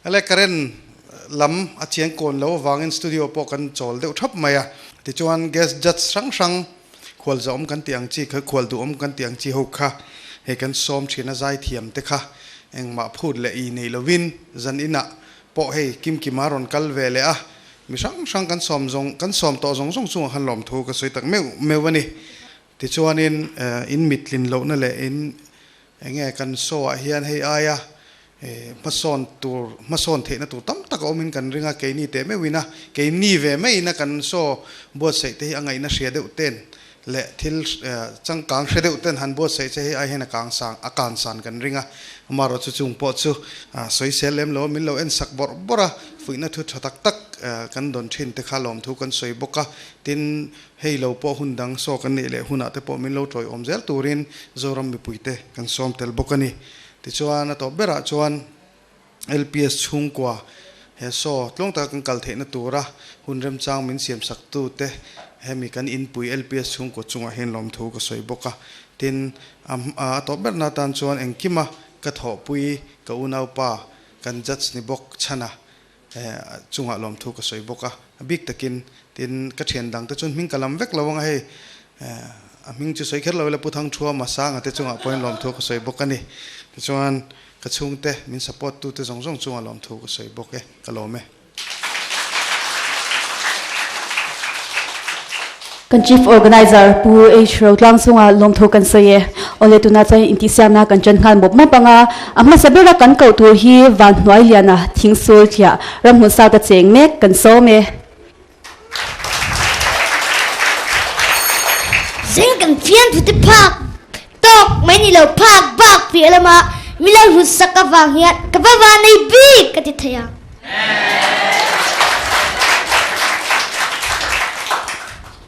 Le current lam a chiang kawn lo avangin studio pawh kan chawl deuh thap mai a. Tichuan guest judge hrang hrang khual zahawm kan tih ang chi kha khual duhawm kan tih ang chi ho kha hei kan sawm thin a zaithiam te kha engmah phut leh i nei lovin zan inah pawh hei Kimkima rawn kal ve leh a, mi hrang hrang kan sawm zawng kan sawm tawh zawng zawng chungah khan lawmthu ka sawi tak meuh meuh a ni. Tichuanin in mittlin lohna leh in eng nge kan show ah hian hei aia hmasawn tur hmasawn theihna tur tam tak a awmin kan ring a, keini teh meuhin a keini ve maiin a kan show buatsaih te hi a ngaihna hria deuh ten leh thil changkang hre deuh ten han buatsaih che hei ai hian a kang sang a kan san kan ring a, amaherawh chu chung pawh chu sawisel lem lo a min lo en sak bawrh bawrh a, fuihna thu tha tak tak kan dawn thin te kha lawmthu kan sawi bawk a, tin hei lo pawh hun dang saw kan neih leh hunah te pawh min lo tawiawm zel turin Zoram mipuite kan sawm tel bawk a ni. Tichuan a tawp berah chuan LPS chhungkua he saw tluang taka kan kal theihna tura hun remchang min siamsak tute hemi kan inpui LPS chhungkua chungah hian lawmthu ka sawi bawk a. Tin, a tawp berna atan chuan engkima ka thawhpui ka unaupa kan judge ni bawk chhana chungah lawmthu ka sawi bawk a. A bik takin tin ka thian dangte chuan hming ka lam vek lo anga hei a hming chu sawi kher lo ila Pu Thangthua Masanga te chungah pawhin lawmthu ka sawi bawk a ni. Tichuan Ka chhungte, min support tute zawng zawng chungah lawmthu ka sawi bawk e, ka lawm e. Kan Chief Organizer Pu H Rotlang chungah lawmthu kan sawi e. Awle tuna chuan intihsiamna kan ṭan nghal mawp mawp ang a, a hmasa bera kan koh tur hi van hnuai liana thingsul thliah ramhmun sata cheng mek kan sawm e. Zing kan fiam thu te phak tawk mai ni lo phak bak piah lama mi lo hlut sak avang hian ka va va nei bik ka ti thei ang.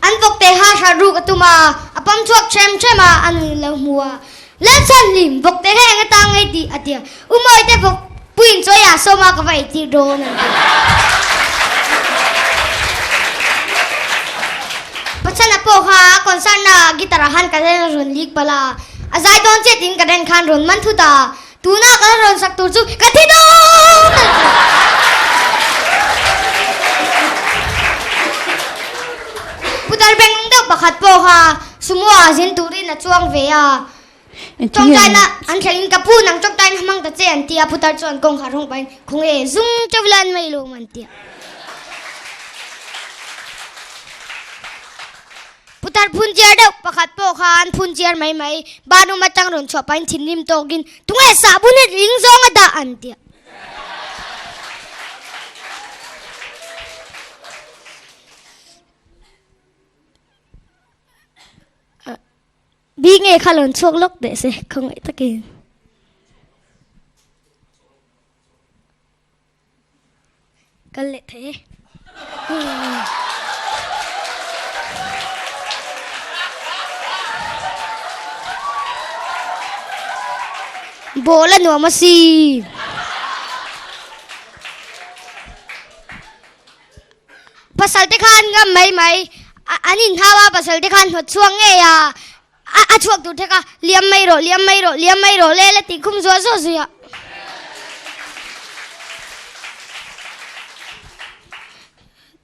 An vawk te ha hrat ruk a tum a, a pam chhuak ṭhem ṭhem a, an lo hmu a. Lalchhan hlim vawk te kha eng atang ngei tih a ti a, U Mawite vawk puiin chawi ah sawm a ka va ei tir dawn an ti. Pachana pawh kha a concert na ah guitar ah khan ka ren rawn lik palh a, a zai dawn chiah tiin ka ren khan rawn man thut a, tuna ka rawn sak tur chu ka thi dawn an ti. Putar beng deuh pakhat pawh kha Sumo ah zin turin a chuang ve a, tawngtaina an thlengin ka pu nang tawngtaina hmang ta che an ti a, putar chuan kawngkhar hawng pahin khawnge zung teuh la an mai lawm an ti a. Putar phunchiar deuh pakhat pawh kha an phunchiar mai mai, bathroom atang rawn chhuah pahin thinrim tawkin tunge sahbun hi ring zawng a dah an ti a. Bi nge kha lawn chhuak lawk teh se khawngaih takin. Kal leh thei e. Ball a nuam a si. Pasal te khan ngam mai mai an inhau a, pasal te khan hnawt chhuak ngei a, a chhuak tur thek a, liam mai rawh, liam mai rawh, liam mai rawh le la tih khum zuah zuah zui a.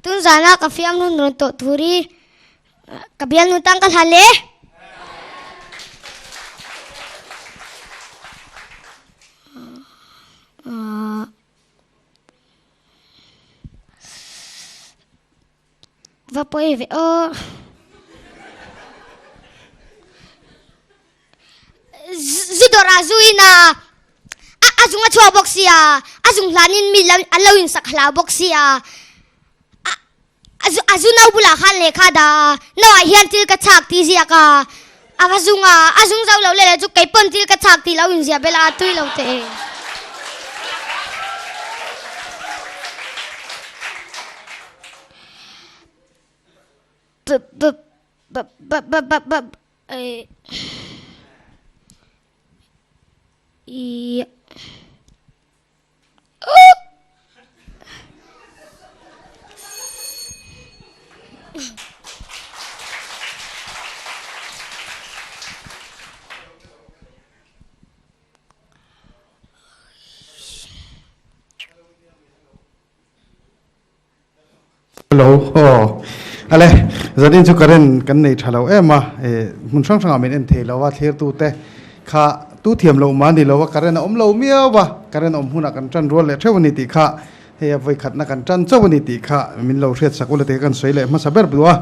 Tun zana ka fiam hun rawn tawh tur hi ka bialnu tang ka hlan le. Va pawi ve aw. Zu dawrh ah zu in a a zung a chhuak bawk sia, a zung hlan in mi an lo in sak hlau bawk sia. A zu no bulah khan lehkha dah a, no ah hian thil ka chhak tih ziak a, a va zung a, a zung zo lo leh leh chu kei pawn thil ka chhak tih lo inziah belh a, a tui lo teh e. Hello aw ale zanin chu current kan nei tha lo em a eh hmun hrang hrangah min en thei lo a thlirtu te kha tu thiam loh mah a ni lo a current a awm lo miau a current awm hunah kan tan rual leh theuh a ni tih kha hei a vawikhatna kan tan chauh a ni tih kha min lo hriat sak ula tih kha kan sawi leh hmasa ber duh a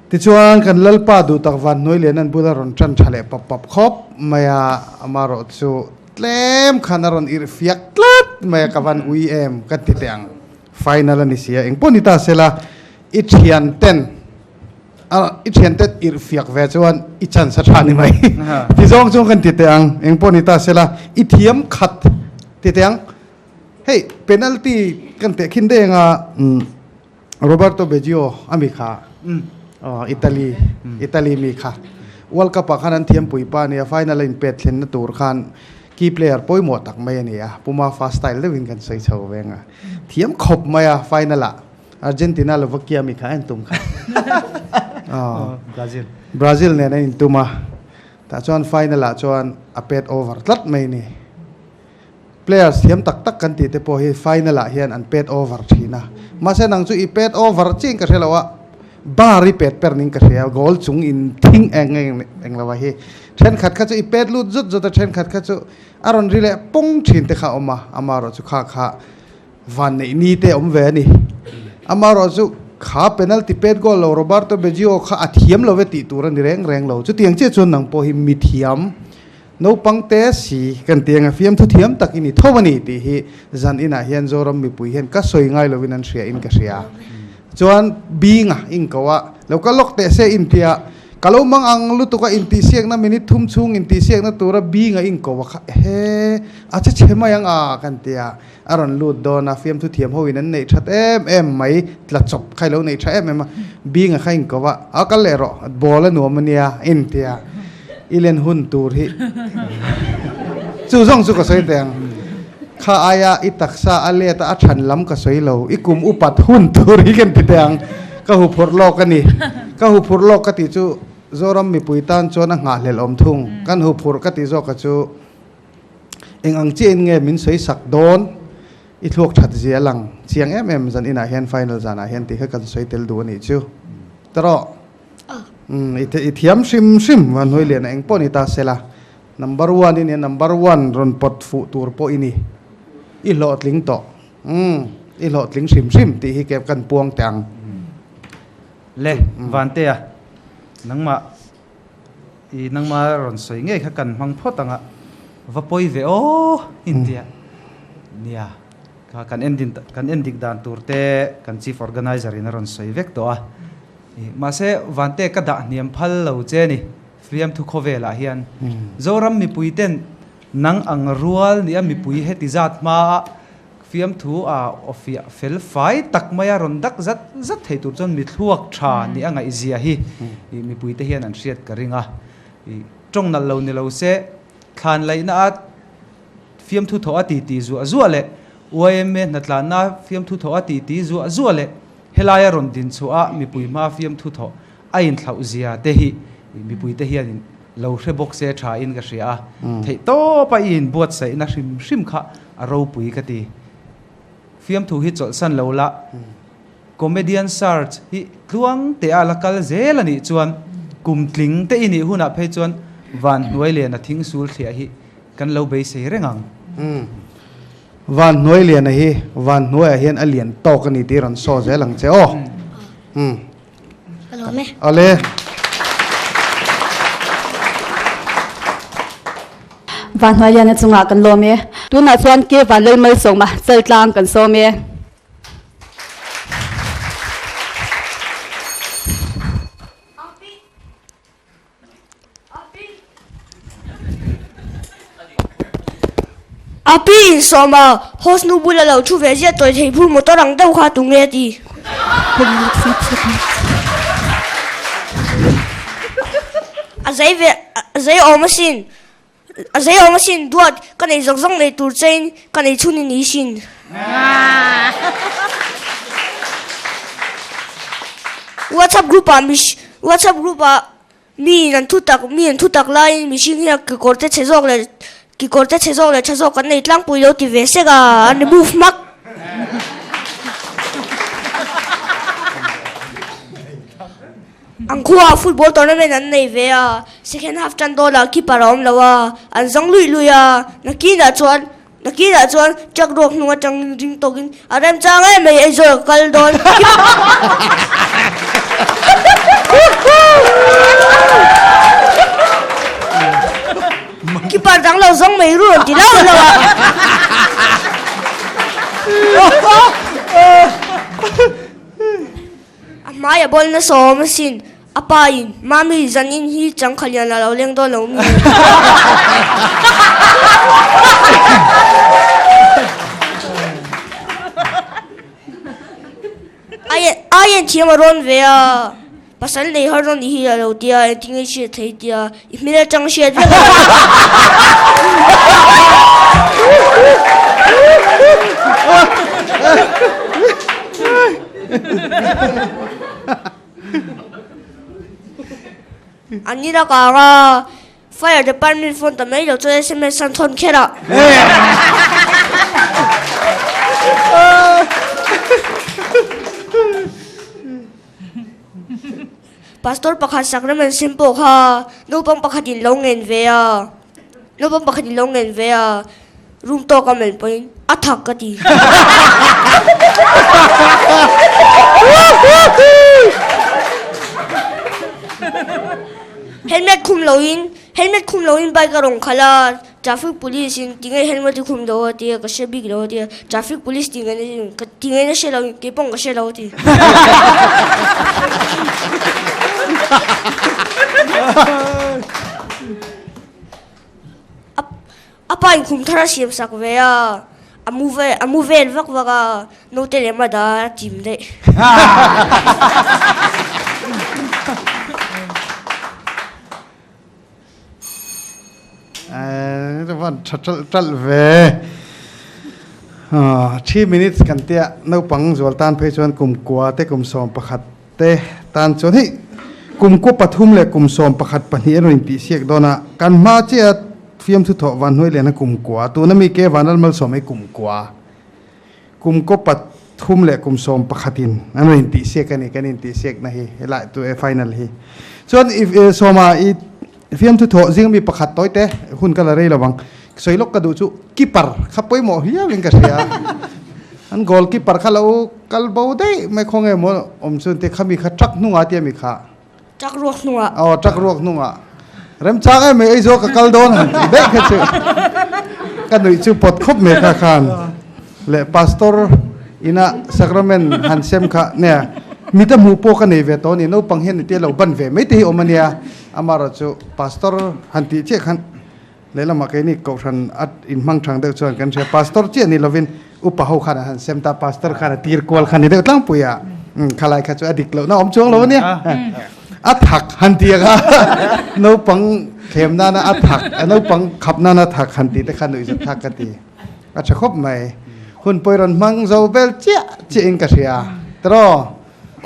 tichuan kan Lalpa duh tak van hnuai lian an bula rawn tan tha leh pap pap khawp mai a amarawh chu tlem khan a rawn irh fiak tlat mai a ka van ui em ka ti teh ang. Final a ni si a, eng pawh ni ta sela i thian ten a i thian ten irh fiak ve chuan i chance a tha ni mai. Ti zawng chuan kan ti teh ang, eng pawh ni ta sela i thiam khat ti teh ang. Hei penalty kan teh khin deng a Roberto Baggio a mi kha aw Italy Italy mi kha World Cup ah khan an thiam pui pa a nia final a inpet thlenna tur khan Key player pawimawh tak mai a ni a, Puma fa style deuhin kan sawi chho veng a. Thiam khawp mai a final ah Argentina lo va kia mi kha a intum kha. Aw. Brazil. Brazil nen a intum a, tah chuan final ah chuan a pet over tlat mai a ni. Players thiam tak tak kan tih te pawh hi final ah hian an pet over thin a. Mahse nang chu i pet over chiin ka hre lo a, bar i pet per ning ka hria, goal chung in thing eng eng lo a hi. Thenkhat kha chu i pet lut zut zut a, thenkhat kha chu a rawn ri leh pawng thin te kha a awm a, amaherawh chu kha kha vanneih ni te awm ve a ni. Amaherawh chu kha penalty pet goal lo Roberto Baggio kha a thiam lo ve tih tur a ni reng reng lo. Chutiang chiah chuan nang pawh hi mi thiam naupang te si kan ti anga fiamthu thiam tak i ni tho a ni tih hi zan inah hian Zoram mipui hian ka sawi ngai lovin an hria in ka hria. Chuan Binga inko a lo kal lawk teh se intia Ka lo mang ang lutuk a intihsiakna minute thum chhung intihsiakna tura bing a inko a kha ehe a che chhe mai ang a kan ti a, a rawn lut dawn a fiamthu thiam ho in an neih that em em mai tla chawp kha i lo neih tha em em a bing a kha inko a a kal leh rawh ball a nuam a nia intia i len hun tur hi chu zawng chu ka sawi teh ang kha aia i taksa a let a a than lam ka sawi lo i kum upat hun tur hi kan ti teh ang. Ka huphurh lawk a ni. Ka huphurh lawk ka tih chu Zoram mipui tan chuan a nghahhlelh awm thung. Kan huphurh ka tih zawk a chu eng ang chiahin nge min sawi sak dawn i thluak that zia lang chiang em em zan inah hian final zanah hian tih kha kan sawi tel duh a nih chu. Ta rawh. Umm i thiam hrim hrim Vanhnuai Liana eng pawh ni ta sela number one i nia number one rawn pawt fuh tur pawh i ni. I hlawhtling tawh. Umm, i hlawhtling hrim hrim tih hi kep kan puang teh ang. Le, Vantea, nangmah i nangma rawn sawi ngei kha kan hmang phawt ang a, va pawi ve aw intia. Nia, kha kan endin kan endik dan tur te kan Chief Organizer in a rawn sawi vek tawh a. Mahse, Vante ka dah hniam phal lo che ni, Fiamthu khawvelah hian Zoram mipui ten Nang ang rual nia mipui heti zat hmaa fiamthu a awfiah fel fai tak maia rawn dak zat zat thei tur chuan mithluak tha nia ngaihzia hi mipuite hian an hriat ka ring a. Tawng nalh lo ni lo se, thlan laihna a fiamthu thawh a titi zuah zuah leh YMA hnatlanna fiamthu thawh a titi zuah zuah leh helaia rawn din chhuah a mipui hmaa fiamthu thawh a inthlauh zia te hi mipuite hianin lo hre bawk se tha in ka hria a, theih tawp a i inbuatsaihna hrim hrim kha a ropui ka ti. Fiamthu hi chawlhsan lo la, comedian search hi tluang teh a la kal zel a nih chuan kum tling te i nih hunah phei chuan van hnuai liana thing sul thliah hi kan lo beisei reng ang. Van hnuai liana hi van hnuaiah hian a lian tawk a ni tih rawn saw zel ang che aw. Ka lawm e. Ale. Vanhnuai Liana chungah kan lawm e. Tunah chuan Ke Vanlal Malsawma Chaltlang kan sawm e. A pi insawm a, host nu bula lo thu ve ziah tawi thei phur motor ang deuh kha tunge a ti. A zei ve, a zei awm asin, a zei awm asin duat ka nei zawk zawk nei tur chein ka nei chhun i ni sin. WhatsApp group ah WhatsApp group ah Mi in an thu tak, mi an thu tak laiin mihring hian kekawr te chhe zawk leh kekawr te chhe zawk leh tha zawk kan nei tlangpui lo ti ve sek a, an remove hmak. An khuaah football tournament an nei ve a, second half tan dawnah keeper a awm lo a, an zawng luih luih a, nakinah chuan nakinah chuan truck ruak hnung atangin ring tawkin a remchang em mai Aizawl ka kal dawn. Keeper dang lo zawng mai ru an ti lo lo a. A hmai a bawl nasa awm asin. A pa in, Mami, zan in hi changkha lian a lo leng dawn lo mi? Ai en thiam a rawn ve a, pasal nei har rawn i hi a lo tia, engtin nge i hriat thei tia, i hmel atang hriat vek a. An ni lakah anga Fire department phone ta mai lo chuan sms an thawn kher a. Pastor pakhat sacrament sem pawh kha naupang pakhatin lo ngen ve a, naupang pakhatin lo ngen ve a, room tawk a melh pawhin a thak ka ti. Helmet khum loin helmet khum loin bike a rawn khalh a, traffic police in tinge helmet i khum lo a tia ka hre bik lo a tia, traffic police tinge tinge na hre lo kei pawh ka hre lo a ti. A pa in khum thar a siam sak ve a, a mu vel a mu vel vak vak a, naute lem a dah a chim daih. Van tha ṭalh ṭalh ve. 3 minutes kan tia naupang zual tan phei chuan kum kua te kum 11 te tan chuan hei kum kua pathum leh kum 11 an rawn intihsiak dawn a, kan hma chiah fiamthu thawh van hnuai lian a kum kua tuna mi ke vanlal malsawm hei kum kua kum kaw pathum leh kum 11 in an rawn intihsiak a ni kan intihsiak na hi helai tu e final hi chuan i sawma i fiamthu thawh zing mi pakhat tawi te hun ka la rei lovang sawi lawk ka duh chu keeper kha pawimawh hiau in ka hria an goal keeper kha lo kal bo daih mai khaw nge maw awm chuan te khami kha truck hnungah tia mi kha Truck ruak hnungah. Aw truck ruak hnungah remchang em mai Aizawl ka kal dawn han ti daih kha chu ka nuih chu pawt khawp mai kha khan leh pastor ina sacrament han sem kha nia mita hmuh pawh ka nei ve tawh a ni naupang hian tia lo ban ve mai te hi awm a nia amaherawh chu pastor han tih chiah khan lehlamah keini kohhran a inhmang thang deuh chuan kan hria pastor chiah ni lovin upa ho khan an han sem ta pastor khan a tir kual khan ni deuh tlangpui a khalai kha chu a dik lohna awm chuang lo a nia a thak han ti a kha naupang thlem nana a thak a naupang khap nana thak han tih te kha nuihzat thlak ka ti a tha khawp mai hun pawi rawn hmang zo vel chiah chiah in ka hria tiraw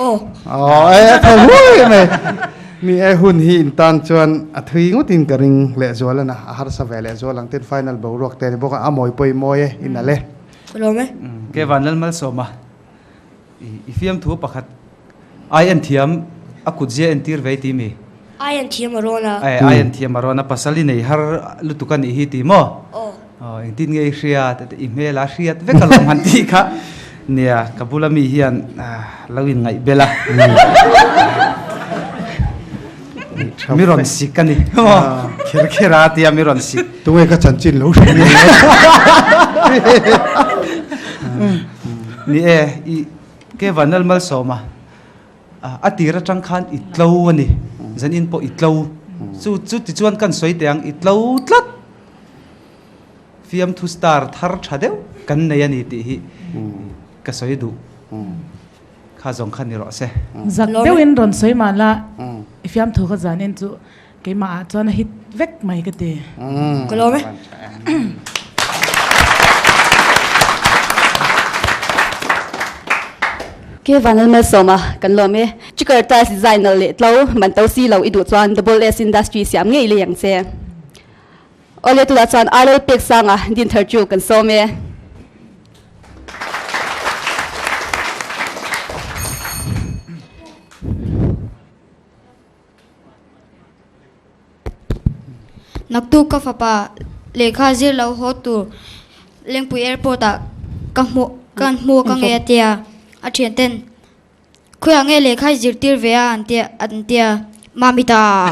Aw. Aw e a thaw huai mai. Mi e hun hi in tan chuan a thui ngawt in ka ring lehzual a na, a harsa ve lehzual ang tin final boruak te a ni bawk a, a mawi pawh i mawi e, i nalh e. Ka lawm e. Ke van Lalmalsawma i fiamthu pakhat ai en thiam a kut zia entir ve i ti mi? Ai en thiam a rawn a. Ai ai en thiam a rawn a, pasal i nei har lutuk a nih hi ti maw? Aw. Aw engtin nge i hria i hmel a hriat vek alawm han tih kha nia ka bula mi hian lo in ngaih bel a mi rawn sik a ni kher kher a tia mi rawn sik tunge ka chanchin lo hre nge ni e i ke vanal malsawma A tir atang khan i tlo a ni, zanin pawh i tlo. Chu chu tichuan kan sawi teh ang, i tlo tlat. Fiamthu star thar tha deuh kan nei a ni tih hi ka sawi duh. Kha zawng kha ni rawh se. Zak deuhin rawn sawi mah la, i fiamthu kha zanin chu keimah ah chuan a hit vek mai ka ti. Ka lawm e. Ke Vanal Malsawma kan lawm e. Chiker tiles design nalh leh tlo man to si lo i duh chuan Double S Industry siam ngei lei ang che. Awle tunah chuan Arlel pek sanga din thar chu kan sawm e. Naktuk ka fapa lehkha zir lo haw tur Lengpui Airport ah ka hmuh ka hmu ka ngei a tia a thian ten khawiah nge lehkha i zirtir ve a an tia an tia Mami ta.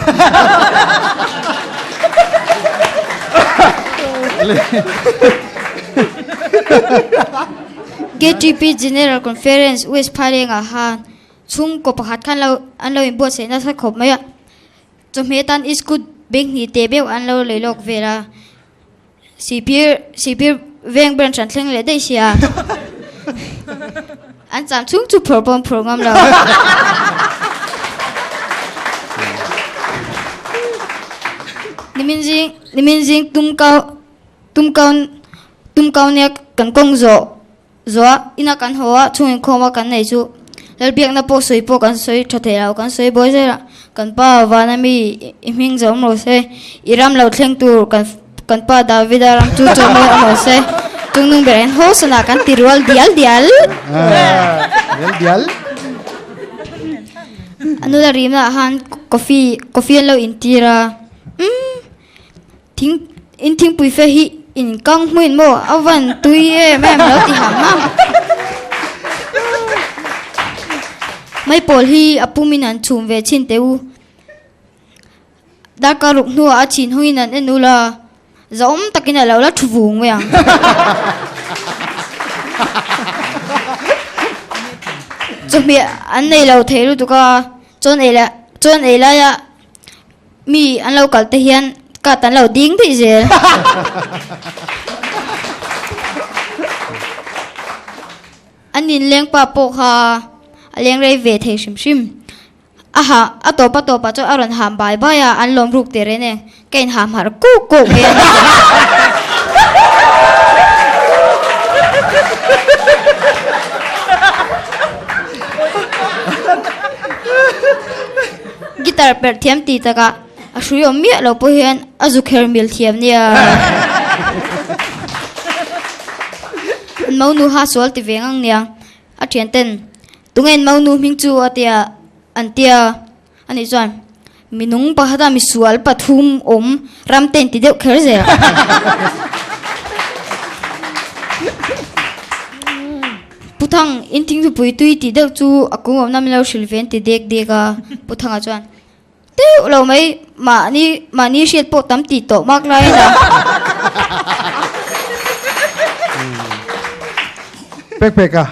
KTP General Conference West Phaileng ah khan chhungkaw pakhat khan lo an lo inbuatsaih nasa khawp mai a. Chawhmeh tan iskut beng hnih teh beuh an lo lei lawk vel a. Sihphir Sihphir veng branch an thleng leh daih sia. An cham chhung chu phawrh pawh an phawrh ngam lo. Nimin zing nimin zing tum kau tum kau tum kau nia kan kawng zawh Zuah, ina kan haw a, chhung inkhawm a kan nei chu Lalbiakna pawh sawi pawh kan sawi tha thei lo, kan sawi buai zel a, kan pa vana mi i hming zawm rawh se, i ram lo thleng tur kan kan pa Davida ram chu chaw mawi awm rawh se, chungnung ber en haw sana kan ti rual dial dial. Dial dial. A nula rimna ah khan coffee coffee an lo intir a, umm. Thing in thingpui fe hi in kang hmuin maw a van tui em em lo ti ham ham. Mai pawl hi a pum in an chhum ve chhin teh u. Darkar ruk hnuah a chhin hawngin an en ula zahawm takin a lo la thu vung mai ang. Chawhmeh an nei lo thei lutuk a, chawn ei leh chawn ei laia Mi an lo kal te hian cut an lo ding daih zel. An inleng pa pawh kha a leng rei ve thei hrim hrim. A ha a tawp a tawpah chuan a rawn ham bai bai a, an lawm ruk ter en e. Ka inham harh kuk kuk mai a ni. Guitar perh thiam tih takah a hrui awm miah lo pawh hian a zu kher mil thiam nia. An maunu ha sual ti ve ngang nia. A thian ten tunge an maunu hming chu a tia an tia a nih chuan minung pakhat a misual pathum awm ram ten ti deuh kher zel. Pu Thang, in thingthupui tui tih deuh chu a kung awmna min lo hrilh ve an ti dek dek a, Pu Thanga chuan, Deuh lo mai, mahni mahni hriat pawh tam tih tawh mak lai a ni. Pek pek a,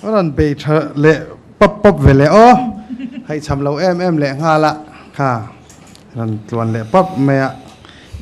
a rawn bei tha leh pawp pawp ve leh aw, haihchham lo em em leh nghal a, kha rawn tluan leh pawp mai a.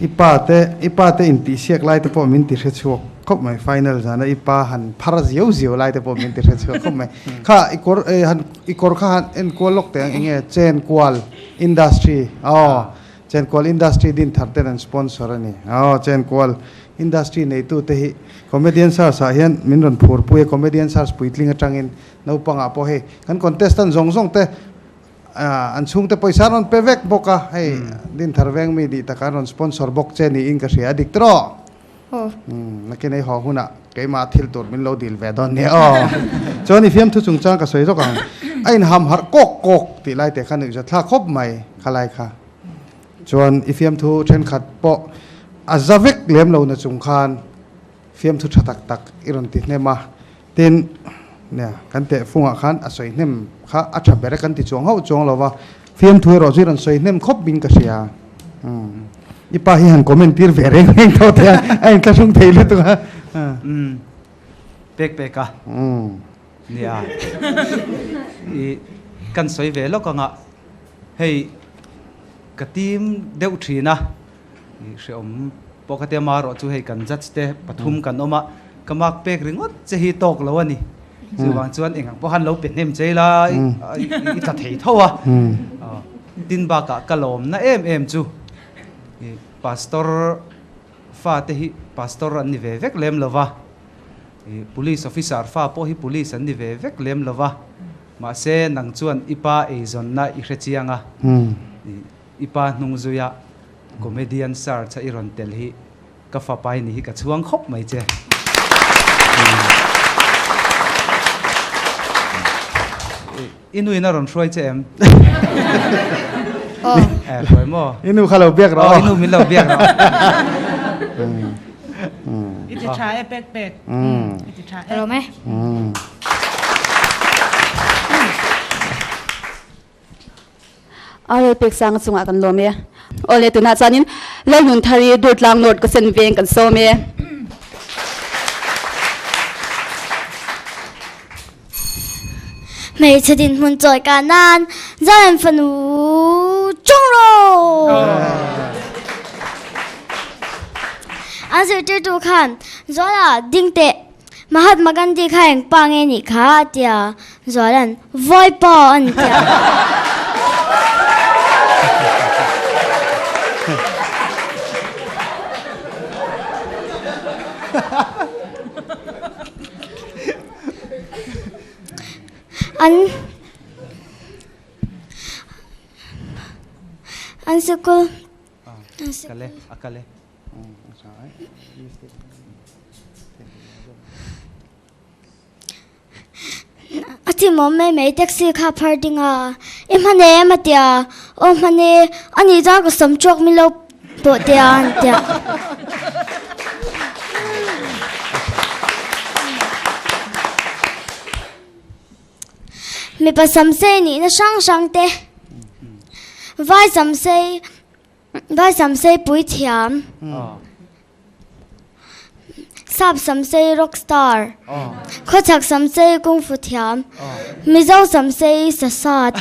I pa te, i pa te intihsiak lai te pawh min ti hre chhuak khawp mai, final zana i pa han phar ziau ziau lai te pawh min ti hre chhuak khawp mai. Kha i kawr eh han i kawr kha han en kual lawk teh ang eng nge Chenkual Industry aw Chenkual Industry din thar ten an sponsor a ni aw Chenkual Industry neitu te hi Comedian Search ah hian min rawn phur pui a Comedian Search puitling atangin naupangah pawh hei kan contestant zawng zawng te An chhungte pawisa an rawn pe vek bawk a, hei Dinthar veng mi dih taka an rawn sponsor bawk che niin ka hria a dik tawh. Nakin ei haw hunah keimah thil tur min lo dil ve dawn nia aw. Chuan i fiamthu chungchang ka sawi zawk ang. A inham harh kawk kawk tih lai te kha nuihzat thlak khawp mai khalai kha. Chuan i fiamthu thenkhat pawh a za vek lem lo na chung khan fiamthu tha tak tak i rawn ti hnem a. Tin, nia, kan tehfungah khan a sawi hnem kha a tha ber e kan ti chuang hauh chuang lo va, fiamthu erawh chu i rawn sawi hnem khawp in ka hria. Umm, i pa hi han comment tir ve reng reng tawh thei a, a inthlahrung thei lutuk a. Umm, pek pek a. Umm. Nia, i kan sawi ve lawk anga, hei ka team deuh thin a. Hrehawm pawh ka tia marawh chu hei kan judge te pathum kan awm a, ka mark pek ringawt che hi tawk lo a ni. Chuvang chuan eng ang pawh han lo pe hnem che ila i tla thei tho a. Tin bakah ka lawmna em em chu pastor fate hi pastor an ni ve vek lem lo va, police officer fa pawh hi police an ni ve vek lem lo va, mahse nang chuan i pa eizawnna i hrechiang a. I pa hnung zuia comedian search a i rawn tel hi ka fapa i ni hi ka chhuang khawp mai che. I nuin a rawn hruai che em? Eh, khawi maw? I nu kha lo biak rawh aw. I nu min lo biak rawh. I ti tha e pek pek. I ti tha e. Ka lawm e. RL pek sang chungah kan lawm e. Awle tunah chuanin Lalnunthari Durtlang North ka sen veng kan sawm e. Hmeichhe dinhmun chawi ka nan Zion fanu chung rawh. An zirtirtu khan Zuala ding teh Mahatma Gandhi kha eng pa nge nih kha a ti a, Zuala'n Vai pa a ni ti a. An an sikul Kale a kale. A chimawm mai mai taxi kha phar ding a i hman em a tia aw hman e ani chuan ka sawm chhuak mi lo pawh tia an tia. Mipa samsei nihna hrang hrang te vai samsei Vai samsei pui thiam. Sap samsei rock star. Khawchhak samsei kung fu thiam. Mizo samsei sasat.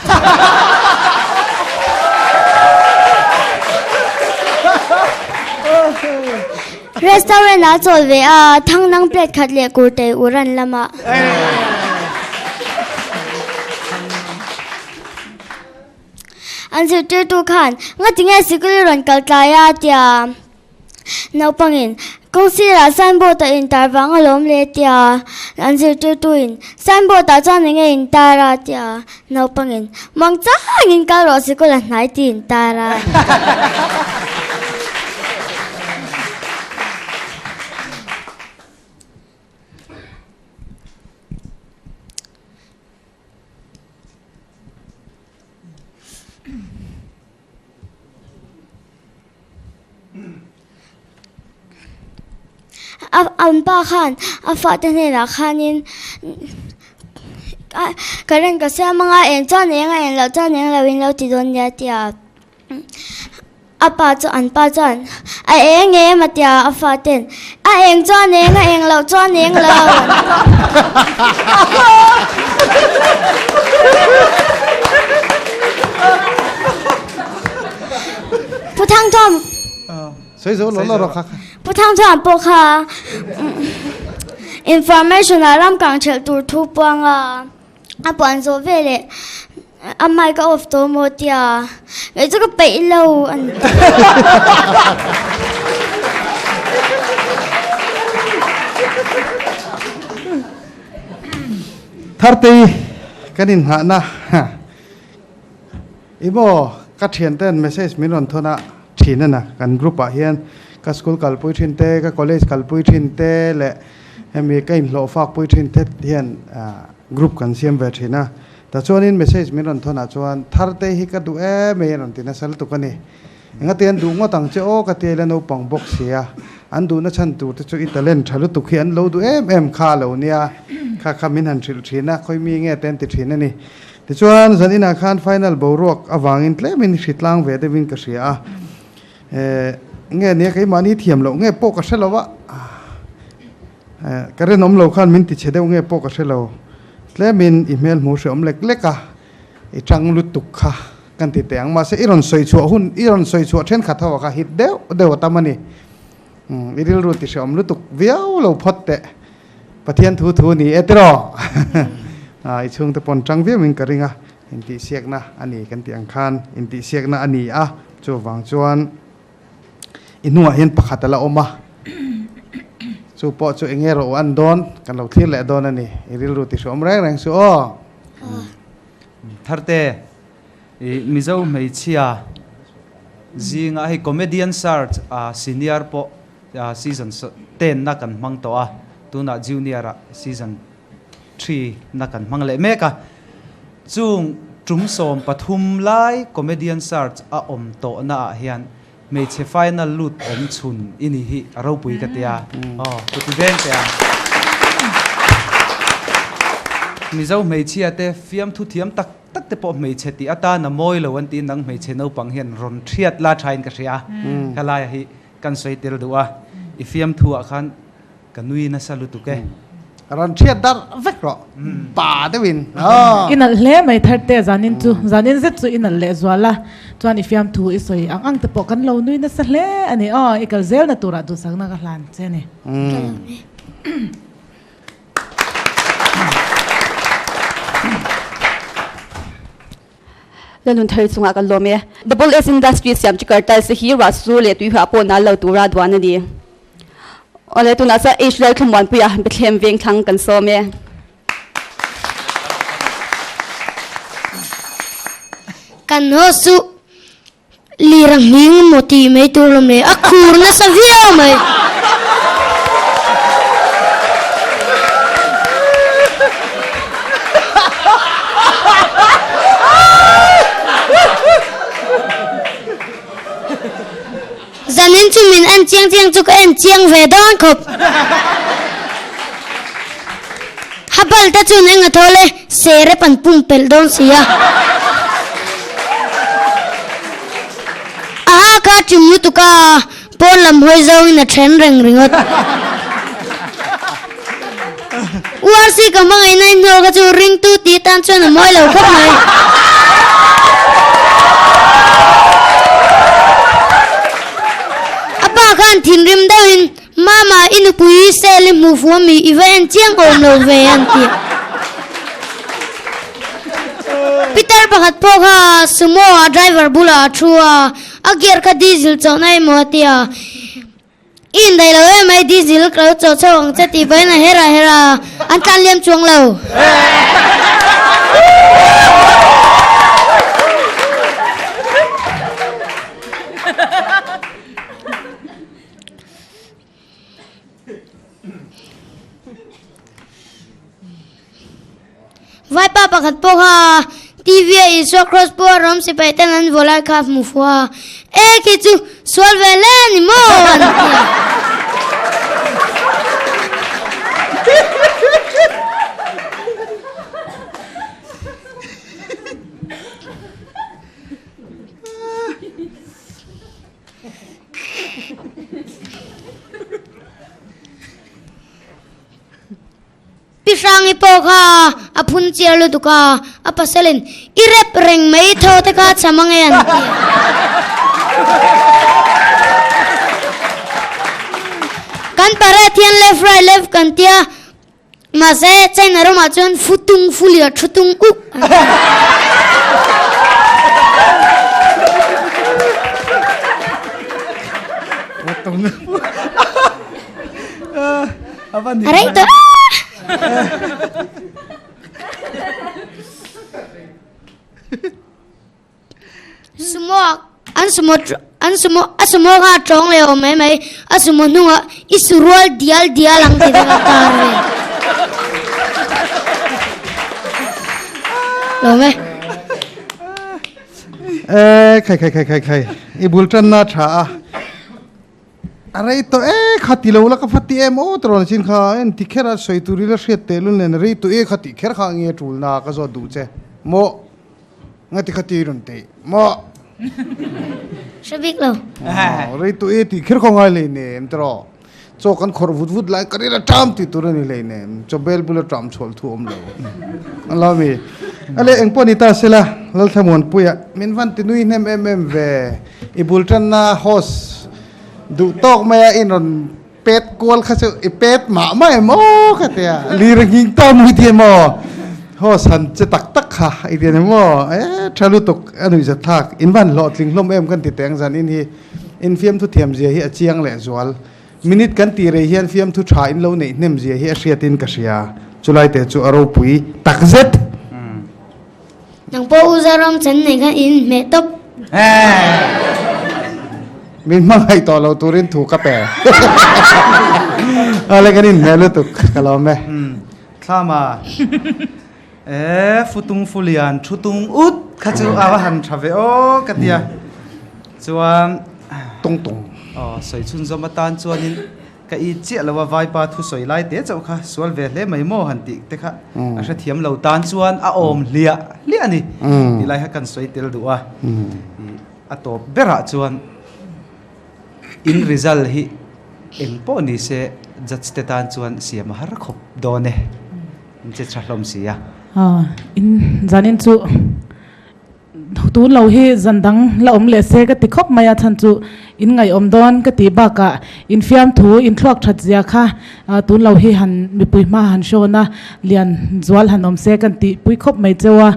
Restaurant ah chawl ve a, thangnang plate khat leh kurtei uran lamah. An zirtirtu khan, Ngatinge sikul i rawn kal tlai a? tia naupangin, Kawng sirah signboard a intar vang alawm le tia an zirtirtuin, Signboard ah chuan enge intar a? tia naupangin, Mang changin kal rawh sikul a hnai ti intar a. An pa khan a fate hnenah khanin current ka siam anga eng chuan eng a eng loh chuan eng lo in lo ti dawn nia tia a pa chu an pa chuan a eng em a tia a faten a eng chuan eng a eng loh chuan eng lo. Pu Thangthawm Pu Thangthawm pawh kha information ah ram kang thelh tur thu puang a. A puan zawh veleh a mic a off tawh maw tia kei chu ka peih lo a ni. Thartei kan inngahna i maw ka thianten message min rawn thawn a thin a na kan group ah hian ka school kalpui thin te ka college kalpui thin te leh Hemi ka inhlawh fak pui thin thet hian group kan siam ve thin a, tachuanin message min rawn thawnah chuan Tharte hi ka duh em mai a rawn ti nasa lutuk a ni. Engati an duh ngawt ang che aw ka ti a ila naupang bawk si a, an duhna chhan tur te chu i talent tha lutuk hi an lo duh em em kha a lo nia, kha kha min han hrilh thin a, khawi mi nge te an ti thin a ni. Tichuan zan inah khan final boruak avangin tlemin hritlang ve deuhin ka hria a. Nge nia keimahni thiam loh nge pawh ka hre lo a, ka rinawm lo khan min tichhe deuh nge pawh ka hre lo. Tlemin i hmel hmu hreawm lek lek a, i tang lutuk kha kan ti teh ang. Mahse i rawn sawi chhuah hun, i rawn sawi chhuah thenkhat ho ah kha hit deuh deuh a tam a ni. I rilru ti hreawm lutuk viau lo phawt teh. Pathian thu thu ni e tiraw? I chhungte pawn tang viau in ka ring a. Intihsiakna a ni kan tih ang khan intihsiakna a ni a, chuvang chuan i hnungah hian pakhat a la awm a, chu pawh chu eng nge rawh u an dawn kan lo thlir leh dawn a ni, i rilru ti hreawm reng reng suh aw. Tharte, i Mizo hmeichhia zinga hei comedian search a senior pawh season tenna kan hmang tawh a, tunah junior ah season. Thi na kan hmang leh mek a, chung Tum 13 lai comedian search a awm tawh na ah hian hmeichhe final lut awm chhun i ni hi a ropui ka tia. Aw ku ti veng teh ang. Mizo hmeichhia te fiamthu thiam tak tak te pawh hmeichhe tih atan a mawi lo an tiin nang hmeichhe naupang hian rawn thiat la thain ka hria. Ka laia hi kan sawi tel duh a, i fiamthu ah khan Ka nui nasa lutuk e. Rawn thiat darh vek rawh pa deuhin aw. I nalh hle mai Tharte zanin chu zanin zet chu i nalh leh zual a chuan i fiamthu i sawi ang ang te pawh kan lo nui nasa hle a ni aw i kal zelna turah duhsakna ka hlan che a ni. Lalun thar chungah kan lawm e. Double S Industry siam chi kartal se hi ruah sur leh tuihuah pawh nal lo tura duan a ni. Awle tunah chuan H Lalthlamuanpuia Bethlehem Vengthlang kan sawm e. Kan haw suh lir a nghing maw tih mai tur lawm le a khur nasa viau mai. Zanin chu min en chiang chiang chu ka en chiang ve dawn khawp. Habal te chuan eng a thawl e, serep an pumpelh dawn si a. A ha kha chim lutuk a, pawn lam hawi zawngin a then reng ringawt. URC ka hmangaihna in hnawl kha chu ringtu tih tan chuan a mawi lo khawp mai. A pa khan thinrim deuhin, Mama, i nupui cell i hmuh fuh ami i va en chiang awm lo ve an ti. Peter pakhat pawh kha Sumo ah driver bulah a thu a, a gear kha diesel chawhna emaw a ti a. I indaih lo em mai diesel ka lo chawh chho ang che tih pahin a her a her a, an tlan liam chuang lo. Vaipa pakhat pawh kha TV a Isua Kraws pawh a ram sipai ten an vaw lai kha a hmu fuh a, E khi chu sual ve hle a ni maw? an ti a. Pi Hrangi pawh kha a phun chiar lutuk a, a pasalin i rep reng mai tho te kha cham ange an ti a. Kan parade hian left right left kan tia, mahse China ramah chuan fu tung fu liah thu tung uk an ti. A rei tawh Sumo an sumo an sumo a sumo kha a tawng leh awm mai mai a sumo hnungah i su rual dial dial ang tih te kha tar vel lo mai. E khai khai khai khai khai i bul tanna tha a. A rei tawh e kha ti lo la ka fa ti em aw tawh rawn chin kha en ti kher a sawi tur ila hriat teh lun nen rei tawh e kha tih kher kha nge tul na ka zawt duh che maw nga ti kha ti rawn teh maw Hre bik lo. Rei tawh e tih kher kha ngai hlei nem tawh chaw kan khawrh vut vut lai ka ril a ṭam tih tur a ni hlei nem chaw bel bula ṭam chhual thu awm lo a la mi ale engpawh ni ta sela Lalthlamuanpuia min van ti nui hnem em em ve i bul ṭanna host Duh tawk mai a in rawn pet kual kha chu i pet mah mah em aw ka ti a, lir a nghing ta mui ti em aw, haw san che tak tak kha i ti a ni maw, e tha lutuk a nuih zat thlak, in van hlawhtling hlawm em kan ti teng zan in hi in fiamthu thiam zia hi a chiang leh zual, minute kan tih rei hian fiamthu tha in lo neih hnem zia hi a hriat in ka hria, chulai te chu a ropui tak zet. Nang pawh U Zoram chan nei khan in hmeh tawp. Min hmangaih tawh lo turin thu ka pe. Ale kan inhmeh lutuk ka lawm e. Thlama. E, futung fulian thu tung ut kha chu a va han tha ve aw ka tia. Chuan tung tung. Aw, sawi chhunzawm atan chuanin ka i chiah lo a vaipa thusawi lai te chauh kha sual ve hle mai maw han tih te kha a hrethiam lo tan chuan a awm hliah hliah a ni tih lai kha kan sawi tel duh a. A tawp berah chuan in result hi eng pawh ni se judge te tan chuan siam a har khawp dawn e, in che tha hlawm si a. In zanin chu Tun lo hi zan dang la awm leh se ka ti khawp mai a, chhan chu in ngaihawm dawn ka tih bakah in fiamthu in thluak that zia kha tun lo hi han mipui hma han hrawn a, lian zual han awm se kan tih pui khawp mai cheu a,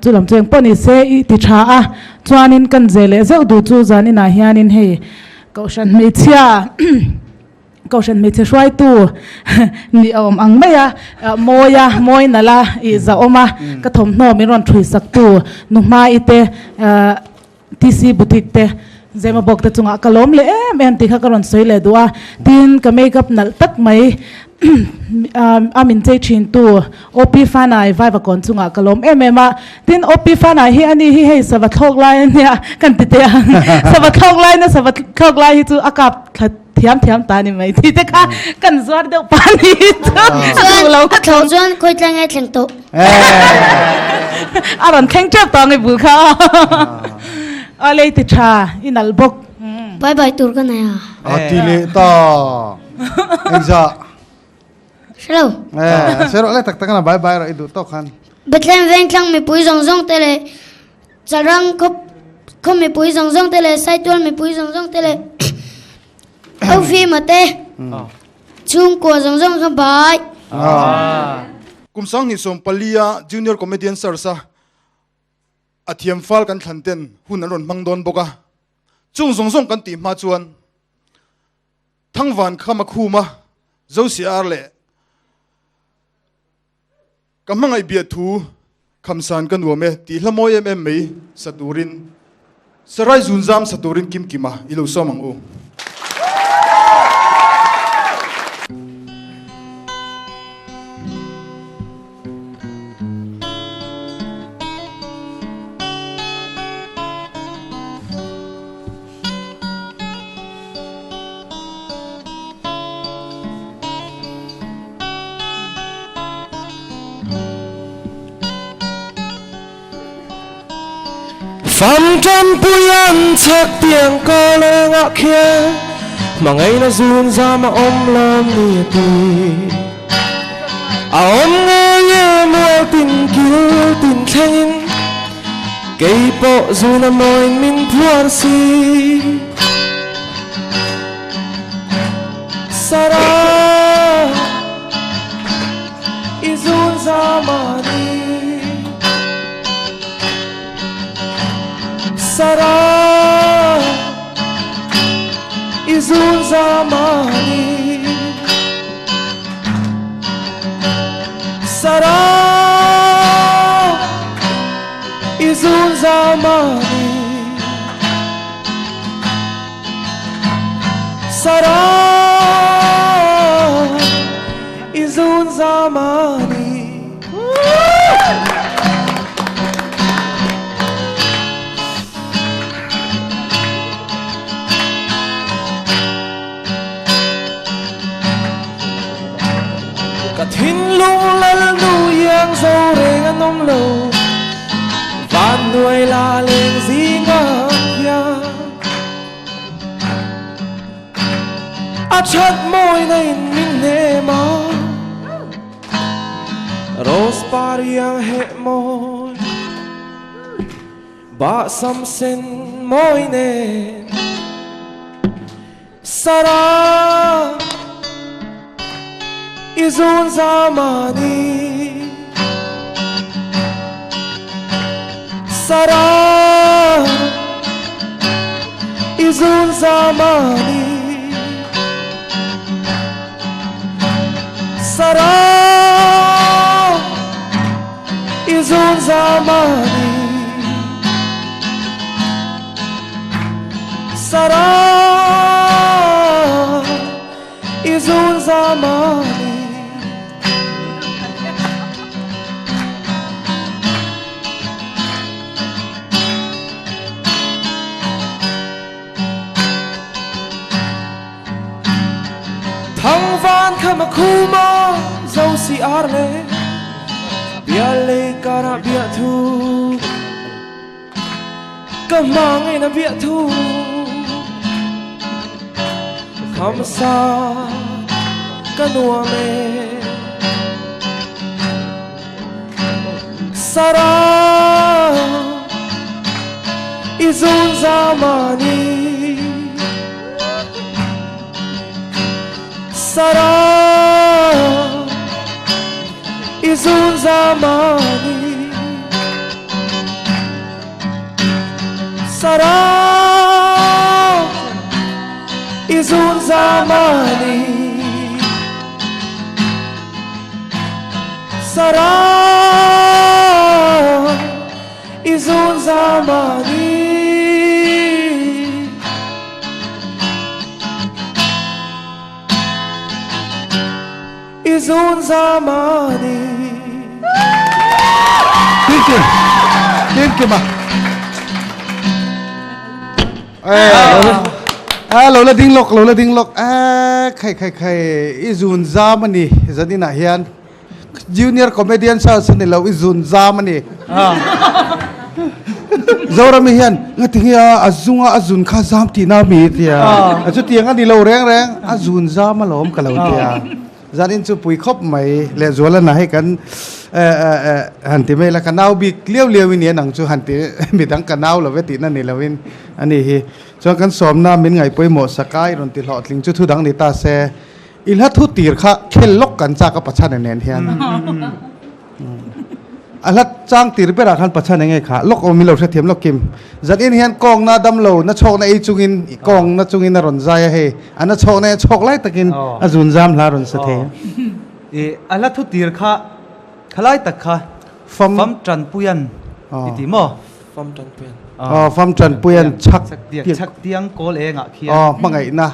chu lam chu engpawh ni se i ti tha a, chuanin kan ze leh zeuh duh chu zan inah hianin hei Kohhran hmeichhia Kohhran hmeichhe hruaitu ni a awm ang mai a, mawi a, mawi nalh a, ih zahawm a, ka thawmhnaw min rawn ṭhui saktu Nuhmai te, TC Boutique te, Zemabawk te chungah ka lawm leh em em tih kha ka rawn sawi leh duh a. Tin, ka makeup nalh tak mai a min chei ṭhintu OP Fanai Vaivakawn chungah ka lawm em em a. Tin, OP Fanai hi ani hi hei sava thlawk lai a nia kan ti teh ang. Sava thlawk lai na sava thlawk lai hi chu a kap thla thiam thiam ta ni mai tih te kha kan zuar deuh pa ni chu a duh lo. A thlawh chuan khawi tlang nge thleng tawh? A rawn thleng tep tawh ang i bul kha aw. Lei ti tha i nalh bawk. Bye bye tur ka nei a. A ti leh ta. Engzah? Hre lo. Eh, hre rawh le tak tak a bye bye rawh i duh tawk khan. Bethlehem vengthlang mipui zawng zawng te leh Chalrang khaw khaw mipui zawng zawng te leh Saitual mipui zawng zawng te leh Aufima te chhungkua zawng zawng kha bai. Kum 2014 a Junior Comedian Search a a thiam fal kan thlan ten hun an rawn hmang dawn bawk a, chung zawng zawng kan tih hma chuan Thangvan Khama Khuma Zosiar leh Ka hmangaih biah thu khamsan ka nuam e tih hla mawi em em mai sa turin Sarai Zunzam sa turin Kimkima i lo sawm ang u. Fam tanpui an chhak tiang ka lengah khian hmangaihna zun zam a awm lawm ni a ti. A awm ngei e mual tin kil tin thlengin kei pawh zun a mawiin min phuar si. Sarah i zun zam a ni. Sarah i zun zam a ni. Sarah i zun zam a ni. Sarah i zun zam a ni. Ka thinlung lal nu iang zo reng an awm lo, van nuai la leng zinga hian. A that mawina in min hnem a, rose par iang heh mawi, bahsam sen mawi nen. Sarah i zun zam a ni. Sarah i zun zam a ni. Sarah i zun zam a ni. Sarah i zun zam a ni. Rema khuma zo si ar le Bial lei karah biahthu Ka hma ngei na biahthu Khamsa ka nuam e Sarah i zun zamani Sarah i zun zamani Sarah i zun zamani Sarah i zun zamani I zun zamani. Kim Kim Kim a. A lo la ding lawk lo la ding lawk a khai khai khai i zun zam ani zanin ah hian Junior comedian search a ni lo i zun zam a ni. Zorami hian ngatinge a a zunga a zun kha zam tihna mi tia. A chutiang a ni lo reng reng a zun zam alawm ka lo tia. Zanin chu pui khawp mai lehzuala na hei kan han ti mai la ka nau bik liau liau in i an ang chu han ti midang ka nau lo ve tihna ni lovin a ni hi. Chuan kan sawmna min ngaihpawimawh sakai rawn ti hlawhtling chu thu dang ni ta se. I hla thu tir kha khel lawk kan chak a Pachhane nen hian. A hla chang tir berah khan Pachhane nge kha lawk awm i lo hrethiam lawk kim. Zan in hian kawng na dam lo na chhawk na ei chungin kawng na chungin a rawn zai a hei a na chhawk na a chhawk lai takin a zun zam hla a rawn sa thei. I a hla thu tir kha khalai tak kha fam tanpuian i ti maw? Fam tanpuian. Aw fam tanpuian chhak chhak tiang kawl engah khian. Aw hmangaihna.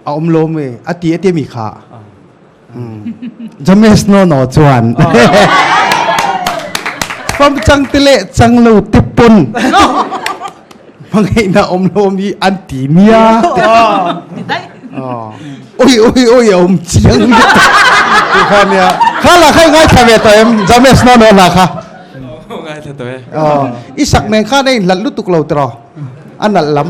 A awm lo mi a ti a ti mi kha James no no chuan fam chang te leh chang lo te pawn hmangaihna awm lo mi an ti nia oi oi oi a awm chiang ti kha nia kha la kha ngai thla ve tawh em James no no la kha ngai thla tawh e i sak nen khan a inhlat lutuk lo tiraw a nalh lam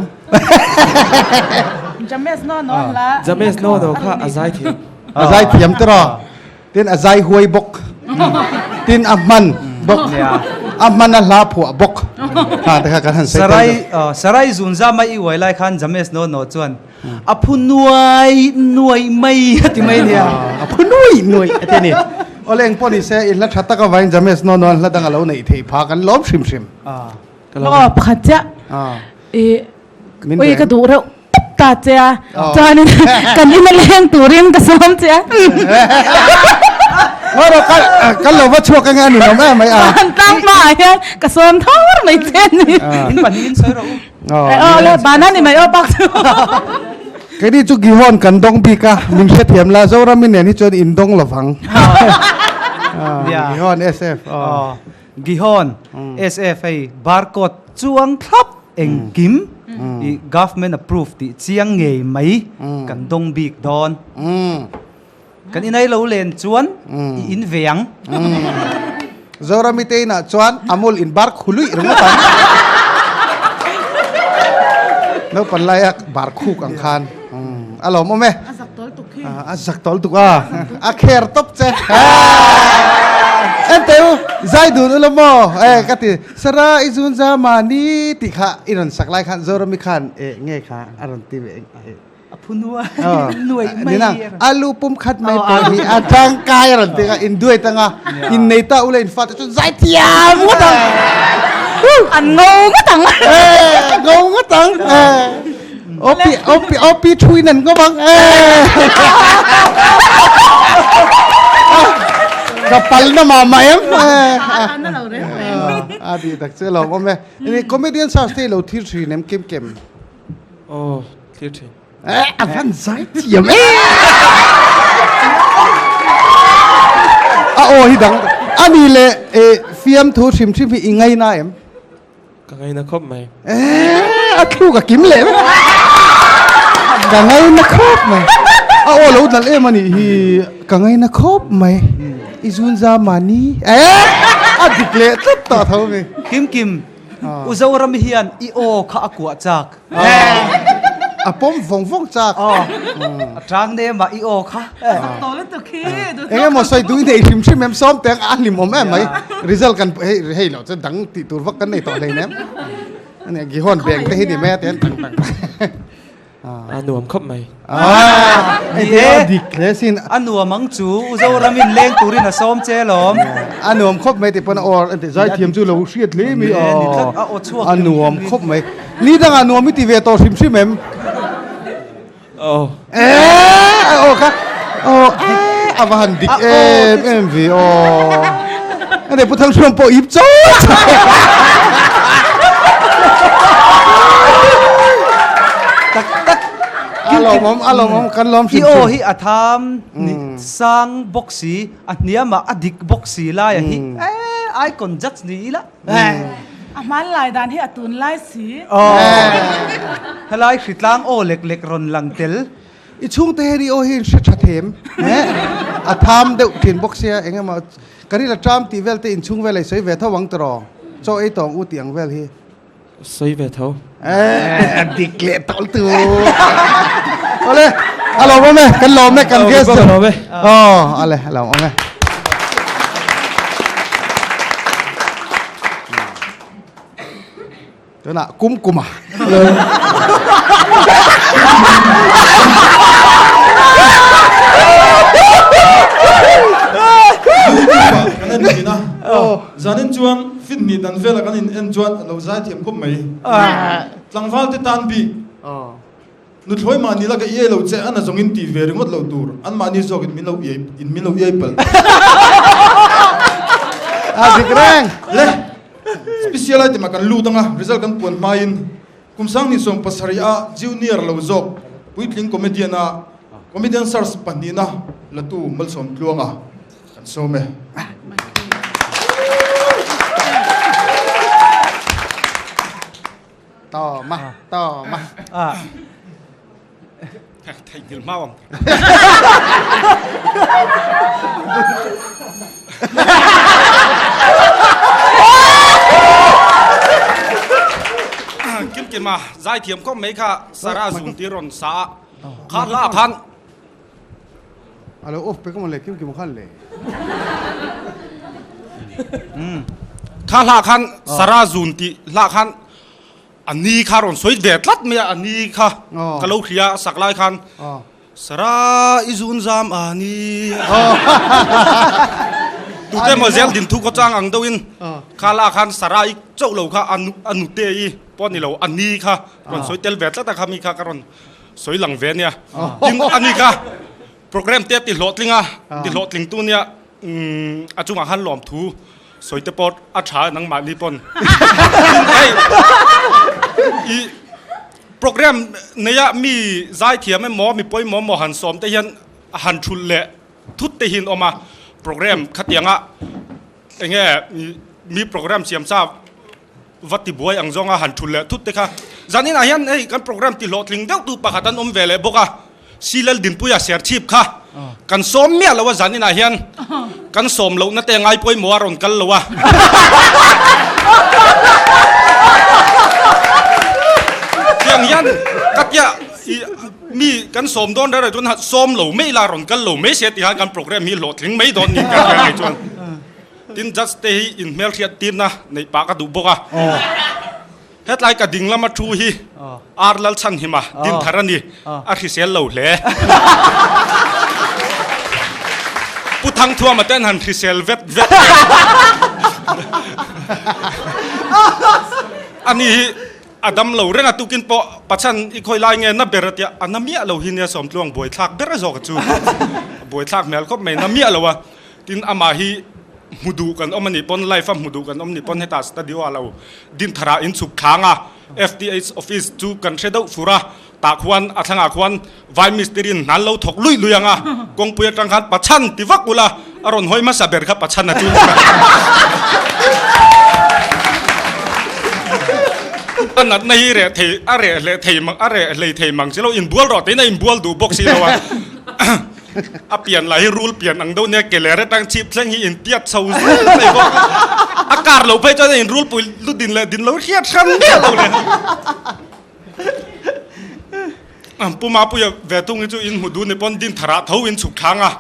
James no no la. James no no kha a zai thiam. A zai thiam tiraw. Tin a zai huai bawk. Tin a hman bawk. A hman a hla phuah bawk. Kha te kha kan han sawi Sarai Sarai zunza mai i uai lai khan James no no chuan a phu nuai nuai mai a ti mai nia. A phu nuai nuai a ti ni. Awle engpawh ni se i hla tha tak avangin James no no an hla dang a lo neih theih phah kan lawm hrim hrim. Aw pakhat chiah. I ui ka duh reuh tawp ta che a chuanin kan in a leng turin ka sawm che a. Ngawrh ka kan lo va chhuak ange a ni lo mai a. An tlang hmaah hian ka sawm thar mai che a ni. In pahnihin sawi rawh u. Aw le bana ni mai aw pak chu. Keini chu Gihon kan dawng bik a, min hrethiam la Zorami nen hi chuan in dawng lovang. Gihon SF. Gihon, SF hei barcode chuang thlap engkim i government approve tih chiang ngei mai kan dawng bik dawn. Kan inai lo len chuan i in ve ang. Zorami te inah chuan Amul in bar khuluih ringawt ang. Naupan laia bar khuk ang khan a lawmawm e. A zak tawl tuk khi. A zak tawl tuk a. A kher tawp che. En teh u, zai dun u la maw? E ka ti, Sara i zun za mahni tih kha i rawn sak lai khan Zorami khan e nge kha a rawn ti ve. A phu nuai nuai mai. Nina, alu pum khat mai pawh hi a tangkai a rawn ti kha in duai tang a, in nei ta u la in fate chu zai thiam ngawt ang. An ngo ngawt ang. E ngo ngawt ang. E. Opi opi opi thui nan ngawt ang. E. Ka pal na ma ma em. A di tak che lo awm e. Ni comedian search te lo thil thin em kim kem. Oh, thil thin. Eh, a van zai thiam e. A aw hi dang. Ani le e fiam thu hrim hrim hi i ngai na em? Ka ngaina khawp mai. Eh, a thluk a kim leh vek. Ka ngaina khawp mai. A aw lo dal em a nih hi ka ngaina khawp mai. I zun za mahni eh a dik leh tlat tawh tho mi. Kim Kim, U Zoram hian i aw kha a kuah chak. A pawm vawng vawng chak. A tang nem a i aw kha. Eng emaw sawi duh i nei hrim hrim em sawm teng a hlim awm em mai. Result kan hei hei loh chuan dang tih tur vak kan nei tawh hleinem. Ani Gihon beng te hi ni mai a ti an tang tang. A nuam khawp mai. Ni e, dik hle sin. A nuam ang chu, U Zoramin leng turin a sawm che alawm. A nuam khawp mai tih pawn a aw zaithiam chu lo hriat hle mai aw. A aw chhuak A nuam khawp mai. Ni dangah nuam i ti ve tawh hrim hrim em? Aw. Eeh a aw kha aw eeh a va han dik em em ve aw. Ane Pu Thangthluam pawh ip chaw chaw. Tak tak. A lawmawm a lawmawm kan lawm hrim I aw hrim. hi a tham ni sang bawk si a hniamah a dik bawk si laia hi eeh icon judge ni ila. A hmanlai dan hi a tunlai si. Aw helai hritlang aw lek lek rawn lang tel. I chhungte hian i aw hi in hre tha them eh a tham deuh thin bawk sia eng emaw ka ril a ṭam tih vel te inchhung vel ei sawi ve tho ang tiraw chaw ei tawng u tih ang vel hi. Sawi ve tho. Eh a dik leh tawlh tu. Awle a lawm awm e kan lawm e kan guest Ka lawm e. Aw ale a lawm awm e. Tunah kum kuma. YouTube-ah kan en thin a, zanin chuan fin hnih dan vela kan in en chuan a lo zai thiam khawp mai. Tlangval te tan bik, nuthlawi mahni laka iai lo che a na zawngin tih ve ringawt lo tur, anmahni zawkin min lo iai in min lo iai palh. A dik reng. Le, special item ah kan lut ang a, result kan puan hmain kum 2017 a junior lo zawk puitling comedian a comedian search pahnihna latu Malsawm Tluanga kan sawm e. Tawma, tawma. Theihnghilh hmau ang. Kim Kima zaithiam khawp mai kha Sarah zun tir rawn sa a, kha hla ah khan. A lo off pek amaw le Kim Kima khan le. Kha hla ah khan Sarah zun tih hla ah khan A ni kha rawn sawi ve tlat mai a, a ni kha ka lo hria a sak lai khan Sara i zun zam a ni tute emaw zel din thu kawchang ang deuhin kha lah khan Sara i chauh lo kha a nute i pawh ni lo a ni kha rawn sawi tel ve tlat a kha mi kha ka rawn sawi lang ve ania tin a ni kha Program te ti hlawhtling a, ti hlawhtling tu nia a chungah khan lawmthu sawi te pawh a tha nangmahni pawn. Hei i program neia mi zaithiam emaw mi pawimawh emaw han sawm te hian han thulh leh thut te hi an awm a, program khatianga enge mi program siam sa va ti buai ang zawnga han thulh leh thut te kha zanin ah hian hei kan program ti hlawhtling deuh tu pakhat an awm ve leh bawk a Silal Dinpuia Serchhip kha kan sawm miah lo a zanin ah hian kan sawm loh na te ngai pawimawh a rawn kal lo a tiang hian ka tia i mi kan sawm dawn reng reng chuan sawm lo mai ila rawn kal lo mai se ti khan kan program hi hlawhtling mai dawn ni ka tia ngei chuan. Tin judge te hi in hmelhriat tirna neih pah ka duh bawk a. Hetlai ka ding lama thu hi Ar Lalchhanhima Dinthar a ni, a hrisel lo hle. Pu Thangthuama te an han hrisel vet vet hle. Ani hi a dam lo reng a, tukin pawh Pachan i khawi lai nge na ber a tia, a na miah lo hi nia Sawmtluang buaithlak ber zawk a chu. Buaithlak hmel khawp mai, na miah lo a. Tin amah hi hmu duh kan awm a nih pawn live a hmu duh kan awm nih pawn hetah studio ah lo Dinthar ah inchhuk thlang a FTH office chu kan hre deuh fur a tah khuan a thlangah khuan vai mistiri in hnan lo thawk luih luih ang a kawngpui atang khan Pachan ti vak ula a rawn hawi hmasa ber kha Pachan a chu a natna hi reh thei a reh hleh thei a reh hlei thei mang si lo inbual rawh tiin a inbual duh bawk si lo a. a pian lah hi rul pian ang deuh nia ke leh atang chhip thleng hi intiat chho zel mai bawk a, a kar lo phei chuan in rulpui lu din leh din lo hriat hran miah lo le. Pu Mapuia ve thung hi chu in hmu dun ni pawn din tharah tho in chhuk thlang a,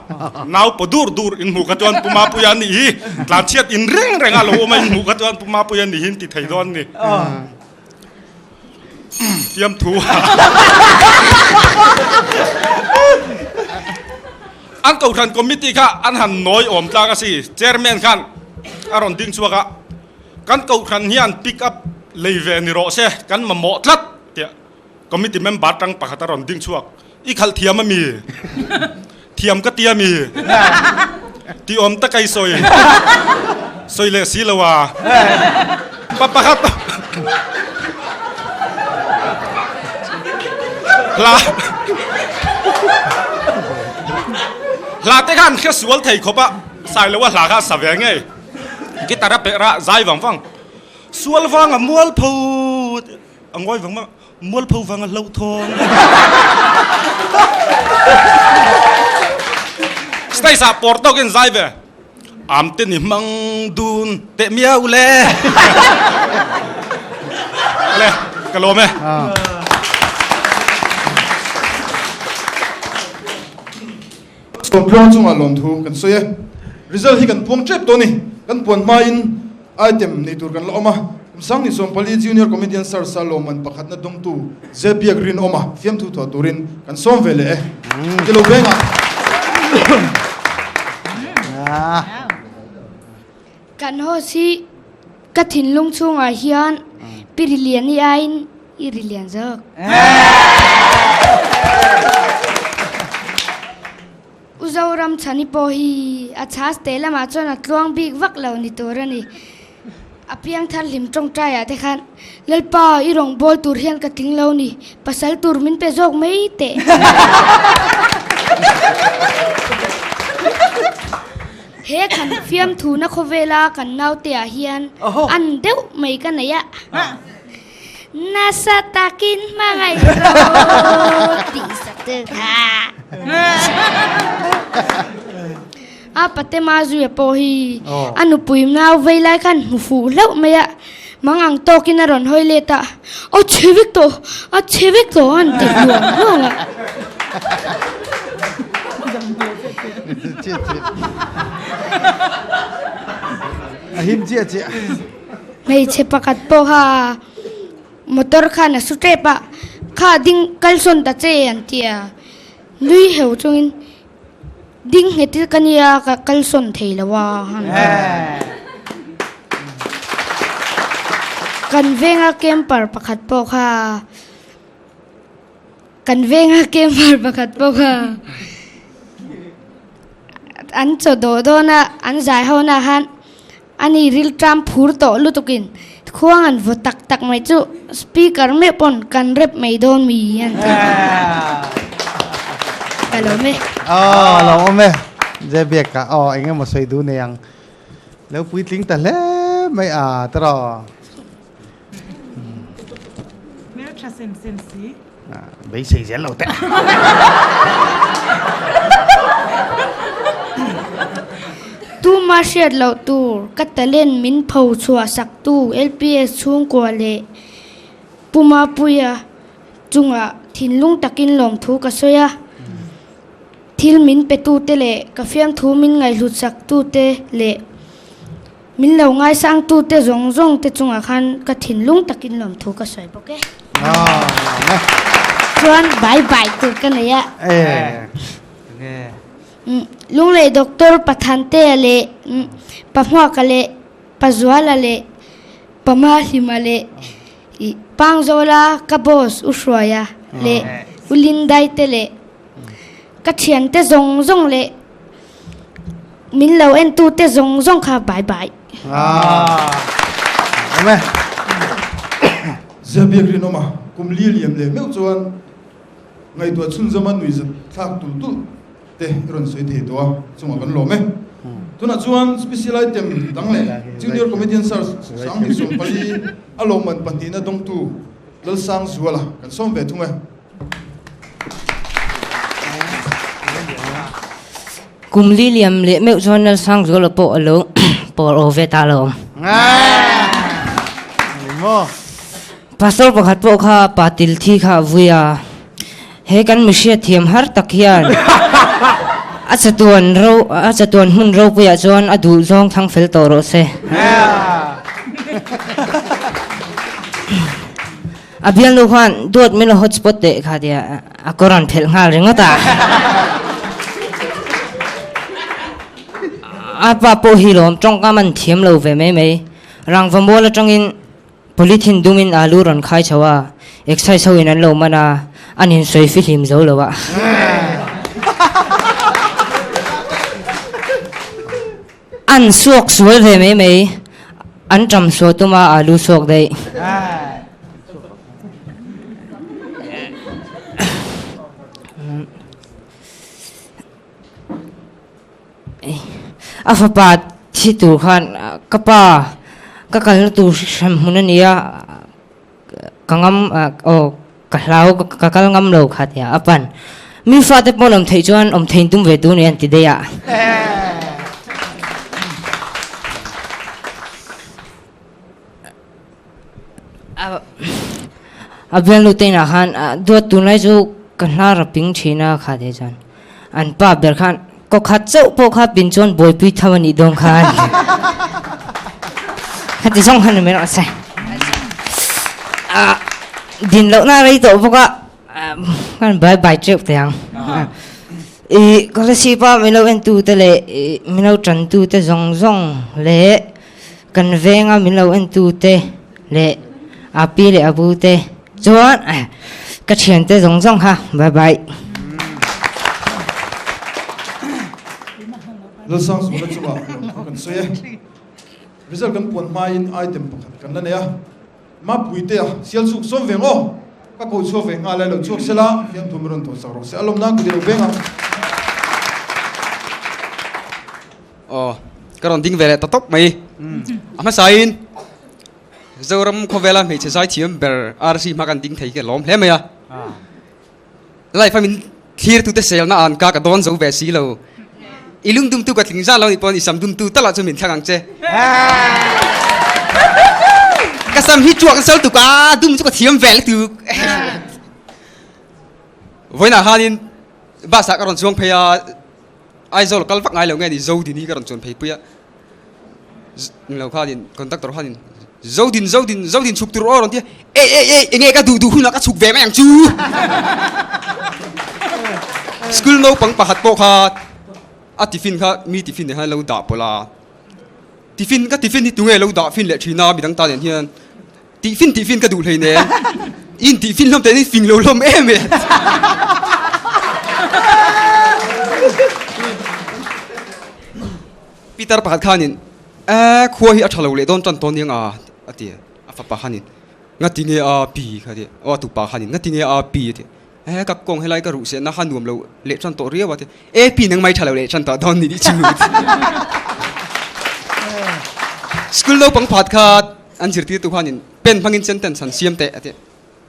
nau paw dur dur in hmuh kha chuan Pu Mapuia a nih hi, tlanchhiat in reng reng a lo awm a in hmuh kha chuan Pu Mapuia a nih hi in ti thei dawn a ni. Fiamthu An kohhran committee kha an han nawi awm tlang a si, chairman khan a rawn ding chhuak a, kan kohhran hian pick up lei ve ni rawh se, kan mamawh tlat tiah committee member tang pakhat a rawn ding chhuak, i khalh thiam a mi? Thiam ka ti a mi? Ti awm tak a i sawi sawi leh si lo a. Pa pakhat hla hla te khan hre sual thei khawp a, sai lo a hla kha sa ve ngei. Guitar a perh a zai vang vang. Sual vang a mual pho a ngawi vang vang. Mualpho vanga hlauhthawng. Stage ah pawr tawkin zai ve. Am te ni hmang dun teh miau le. Le, ka lawm e. Sawmtluang chungah lawmthu kan sawi e. Result hi kan puang tep tawh a ni. Kan puan hmain item nei tur kan la awm a. Kum Sangni Sawmpali Junior Comedian Search-a lawmman pakhatna dawngtu Zebiak Rinawma fiamthu thuah turin kan sawm ve leh e. Ti lo vengah. Kan host hi ka thinlung chhungah hian pi Riliani aiin i Rilian zawk. U Zoram Chhani pawh hi a chhas teh lamah chuan a tluang bik vak lo ni tur a ni. A piang thar hlim tawngtai ah te khan, Lalpa, i rawn bawl tur hian ka tling lo ni, pasal tur min pe zawk mai teh. He kan fiamthuna khawvela kan naute ah hian an deuh mai ka nei a. Nasa takin hmangaih rawh tih sak te kha. A Patema zuia pawh hi a nupui nau vei lai khan hmu fuh hlauh mai a, mang ang tawkin a rawn hawi let a, A chhe vek tawh, a chhe vek tawh a han ti hluang hluang a. A him chiah chiah. Hmeichhe pakhat pawh kha motor khan a su tep a, kha ding kalsawn ta che an ti a, nui heu chungin ding nghet il ka nia ka kalsawn thei lo a han ti a. Kan venga camper pakhat pawh kha kan venga camper pakhat pawh kha an chaw dawh dawn a, an zai ho na khan. Ani rilṭam phur tawh lutukin khuang an vaw tak tak mai chu speaker meuh pawn kan rep mai dawn mi an ti. Ka lawm e. Aw a lawm e. Jebiak ah aw eng emaw sawi duh nei ang. Lo puitling ta hle mai a tawh. Hmelṭha sem sem si. Beisei zel lo teh. Tuma hriat loh tur ka talent min pho chhuah sak tu LPS chhungkua leh Pu Mapuia chungah thinlung takin lawmthu ka sawi a. Thil min pe tute leh ka fiamthu min ngaihhlut sak tute leh Min lo ngaisang tute zawng zawng te chungah khan ka thinlung takin lawmthu ka sawi bawk e. Chuan bai bai tur ka nei a. Lunglei Doctor Pathantea leh Pahmuaka leh Pazuala leh Pamahlima leh Pangzawla ka boss U Hruaia leh U Lindai te leh ka thiante zawng zawng leh Min lo en tu te zawng zawng kha bye bye. Awm e. Zia biak rinawm a, kum li liam leh meuh chuan ngaihtuah chhunzawma nui zat thlak tulh tulh te i rawn sawi thei tawh a, chungah kan lawm e. Tunah chuan Special Item dang leh Junior Comedian Search 2014 a lawmman pahnihna dawngtu Lalsangzuala kan sawm ve thung e. Kum li liam leh meuh chuan Lalsangzuala pawh a lo pawr aw ve ta lo. Pastor pakhat pawh kha pa til thi kha a vui a, he kan mihriat thiam har tak hian a chatuan ro a chatuan hmun ropuiah chuan a duh zawng thlang fel tawh rawh se. A bialnu khan duat min lo hotspot teh kha tia a kawr an phelh nghal ringawt a. A pa pawh hi lawm tawngkam an thiam lo ve mai mai. Rangva mual atangin polythene dumin alu rawn khai chho a, excise ho in an lo man a, an insawi fihlim zo lo a. An suak sual ve mai mai, an ṭam suah tum a alu suak daih. A fapa thi tur khan ka pa ka kalna tur hrem hmun a nia ka ngam aw ka hlau ka kal ngam lo kha tia a pan mi fate pawn awm theih chuan awm theih tum ve tur ni an ti daih a. A bialnu te inah khan duat tunlai chu ka hnar a ping thin a kha te chuan an pa ber khan kaw khat chauh pawh kha pin chuan buaipui tham a nih dawn khan heti zawng khan ni mai rawh se din lohna a rei tawh bawk a kan bai bai teuh teh ang ih scholarship a min lo en tu te leh ih min lo tan tu te zawng zawng leh Kan venga min lo entu te leh a pi leh a bu te chuan ka thiante zawng zawng kha bye bye. Lalsangzuala chungah lawmthu kan sawi e. Result kan puan hmain item pakhat kan la nei a. Mapuitea sial chhuk sawm ve ngaw ka ko chhuak ve nghal e lo chhuak sela fiamthu min rawn thawn sak rawh se a lawmna kut i lo veng ang. Aw, ka rawn ding ve leh ta tawp mai. A hmasain Zoram khawvela hmeichhe zaithiam ber RC hma kan ding thei hi a lawm hle mai a. Life a min thlirtute selna an ka ka dawn zo ve si lo. I lungdumtu ka tling zan lo nih pawn i sam dumtu talah chu min thlang ang che. Ka sam hi chuak sal tuk a, dum chu ka thiam ve lutuk. Vawiinah khanin bus ah ka rawn chuang phei a. Aizawl kal vak ngai lo nge ni Zodin hi ka rawn chuan phei pui a lo khanin conductor khanin Zodin Zodin Zodin chhuk tur aw rawn ti a ei ei ei enge ka duh duh hunah ka chhuk ve mai ang chu school naupang pakhat pawh kha a tiffin kha mi tiffin nen khan lo dah pawlh a tiffin ka tiffin hi tunge lo dah fin leh thin a midang ta nen hian Tihfin tihfin ka duh hleinem. In tihfin hlawm tein fing lo hlawm em e. Peter pakhat khanin eh khua hi a tha lo leh dawn tan tawn nia nga a ti a fapa khanin ngati nge a pi kha ti aw a tupa khanin ngati nge a pi a ti eh ka kawng helai ka ruh sehna kha nuam lo leh tan tawh riau a ti e pi nang mai tha lo leh tan tawh dawn ni tih chu school naupang phat kha An zirtirtu khanin pen hmangin sentence han siam teh a ti.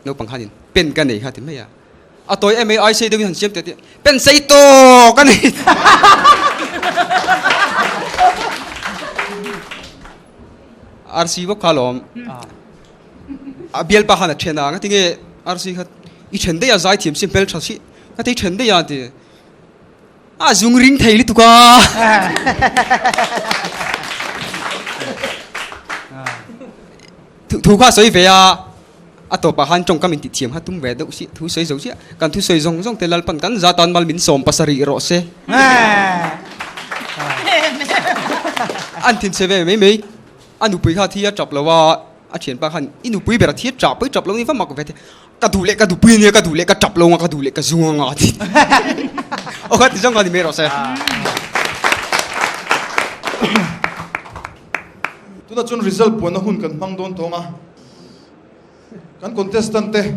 Naupang khanin pen ka nei kha a ti mai a. A tawi em ai ai sei deuhin han siam teh a ti. Pen sei tawk a nei. Arsi bawk kha alawm. A bialpa khan a then a, ngati nge arsi kha i then daih a zai thiam si hmel tha si ngati i then daih a a ti. A zung ring thei lutuk a. Thu kha sawi ve a, a tawpah khan tawngkam in tihthiam kha tum ve deuh si, thu sawi zo chiah. Kan thu sawi zawng zawng te Lalpan kan za tan mal min sawm pasarih rawh se. An thinchhe ve mai mai. A nupui kha thi a tap lo a, a thianpa khan i nupui ber a thi a tap pawh i tap lo ni va mak ve te. Ka duh leh ka duhpui ania, ka duh leh ka tap lo anga, ka duh leh ka zung anga a ti. Aw kha ti zawng kha ni mai rawh se. Tunah chuan result puanna hun kan hmang dawn tawng a, kan contestant te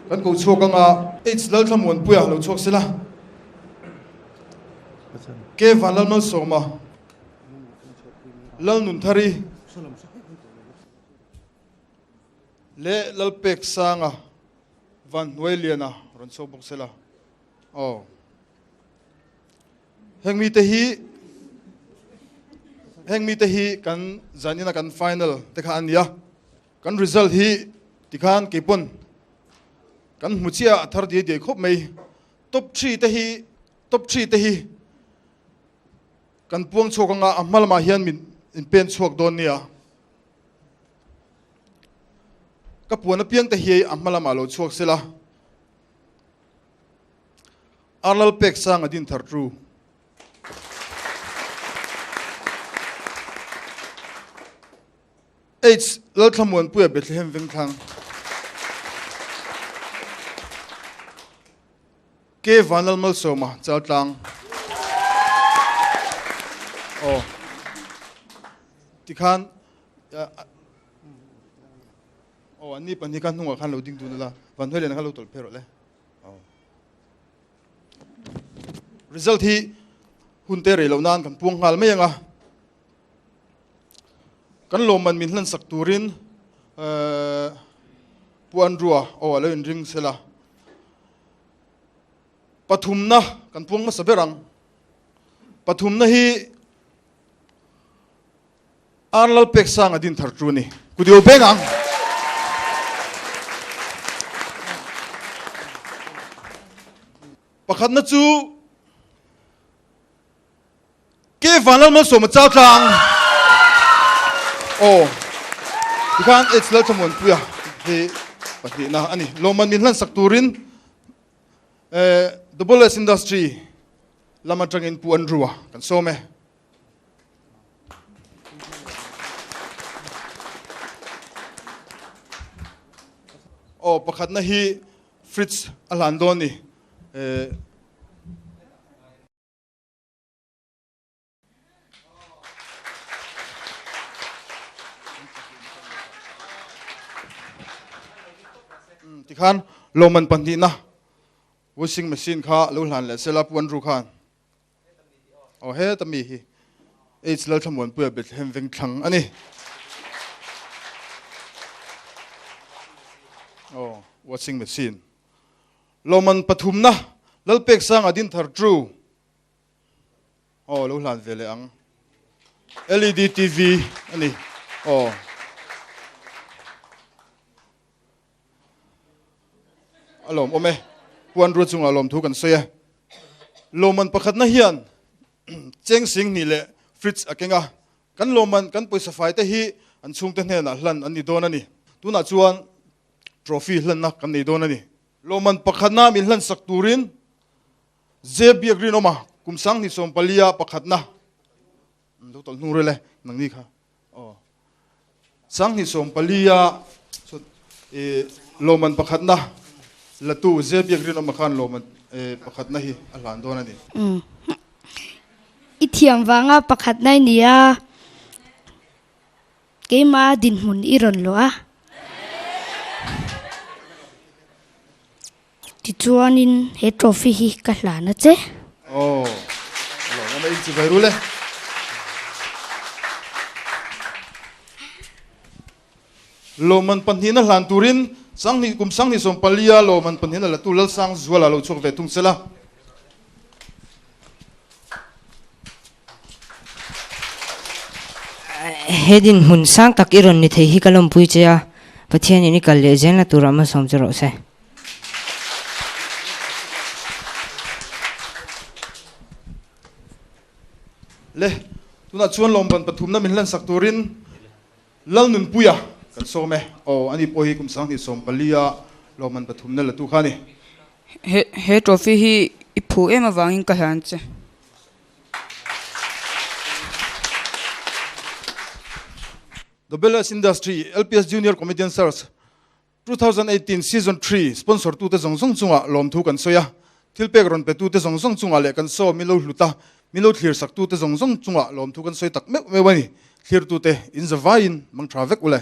kan ko chhuak anga H Lalthlamuanpuia lo chhuak sela, K Vanlalmalsawma, Lalnunthari, Leh Lalpek Sanga van hnuai liana rawn chhuak bawk sela aw. Heng mite hi heng mite hi kan zanina kan final te kha an nia. Kan result hi tikhan keipawn kan hmu chiah a thar diai diai khawp mai. Top three te hi top three te hi kan puang chhuak anga a hma lamah hian min inpen chhuak dawn nia. Ka puan apiang te hi a hma lamah lo chhuak sela. Arlal pek sang a din thar tu. H Lalthlamuanpuia Bethlehem Vengthlang. K Vanlal Malsawma Chaltlang. Aw. Tikhan aw an ni pahnih khan hnungah khan lo ding dun ila Vanhnuai lian kha lo tawlh phei rawh le. Aw. Result hi hun te rei loh nan kan puang nghal mai anga. Kan lawmman min hlansak turin Pu Andrew-a aw a lo inring sela. Pathumna kan puang hmasa ber ang. Pathumna hi Ar Lalpeksanga din thar chu a ni. Kudio beng ang. Pakhatna chu Ke Vanlal Malsawma chau tlang. Aw, tikhan H Lalthlamuanpuia hi pahnihna a ni. Lawmman min hlansak turin Double S Industry lam atangin Pu Andrew-a kan sawm e. Aw, pakhatna hi fridge a hlan dawn ni. Tikhan lawmman pahnihna washing machine kha lo hlan leh sela Pu Andrew khan aw heta mi hi H Lalthlamuanpuia Bethlehem Vengthlang a ni. Aw washing machine lawmman pathumna Lalpeksanga Dinthar True Aw lo hlan ve leh ang. LED TV a ni. Aw. A lawm awm e. Puan ruat chungah lawm thu kan sawi e. Lawmman pakhatna hian cheng sing hnih leh fridge a keng a. Kan lawmman kan pawisa fai te hi an chhungte hnenah hlan an ni dawn a ni. Tunah chuan trophy hlanna kan nei dawn a ni. Lawmman pakhatna min hlansak turin Zep biak rinawma kum 2014 pakhatna lo tawlh hnu rel e nangni kha aw 2014 i lawmman pakhatna latu Zep biak rinawma khan lawmman pakhatna hi a hlan dawn a ni. I thiam vanga pakhatna i ni a. Keimah dinhmun i rawn luah a. Tichuanin he trophy hi ka hlan a che. Aw, a lo awm a inchi vai rul e. Lawmman pahnihna hlan turin Sanghnih kum 2014 a lawmman pahnihna latu Lalsangzuala lo chhuak ve thung sela. He dinhmun sang tak i rawn ni thei hi ka lawmpui che a, Pathianin i kal leh zelna turah malsawm che rawh se. Le, tunah chuan lawmban pathumna min hlansak turin Lalnunpuia kan sawm e. Aw, ani pawh hi kum 2014 a lawmman pathumna la tu kha a ni. He, he trophy hi i phu em avangin ka hlan che. The Bellas Industry, LPS Junior Comedian Search 2018 Season 3 sponsor tute zawng zawng chungah lawmthu kan sawi a, thil pek rawn pe tute zawng zawng chungah leh kan saw milo hlut a, milo thlir sak tute zawng zawng chungah lawmthu kan sawi tak meuh meuh a ni. Thlir tute in zavaiin mang tha vek ule.